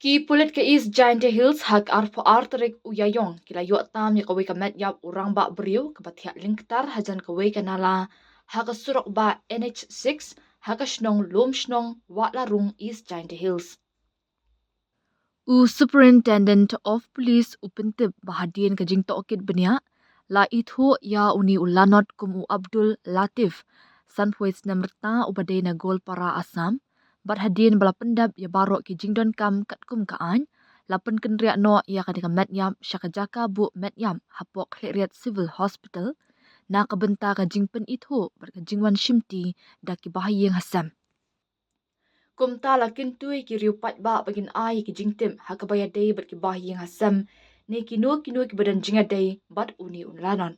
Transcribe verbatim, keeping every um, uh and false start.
Ki pulit ka East Jaintia Hills ha ka arphew ar tarik u Ïaïong ki la ïoh tam ïa kawei ka met ïap u rangbah briew kaba thiah lyngktar hajan kawei ka nala ha ka surok bah N H six ha ka shnong Lumshnong, Wahlarung, East Jaintia Hills. U Superintendent of Police u pyntip ba hadien ka jingtohkit bniah la ithuh ïa une u lanot kum u Abdul Latif, sanphew snem rta, uba dei na Goalpara, Assam, bad hadien ba la pyndep ïa baroh ki jingdonkam katkum ka aiñ, la pynkynriah noh ïa kane ka met ïap sha ka jaka buh met ïap hapoh Khliehriat Civil Hospital na ka bynta ka jingpynithuh bad ka jingwan shimti da ki bahaïing hasem. Kumta la kyntu ïa ki riew paidbah ba kin ai ïa ki jingtip ha kaba ïadei bad ki bahaïing hasem ne kino kino kiba don jingïadei bad une u lanot.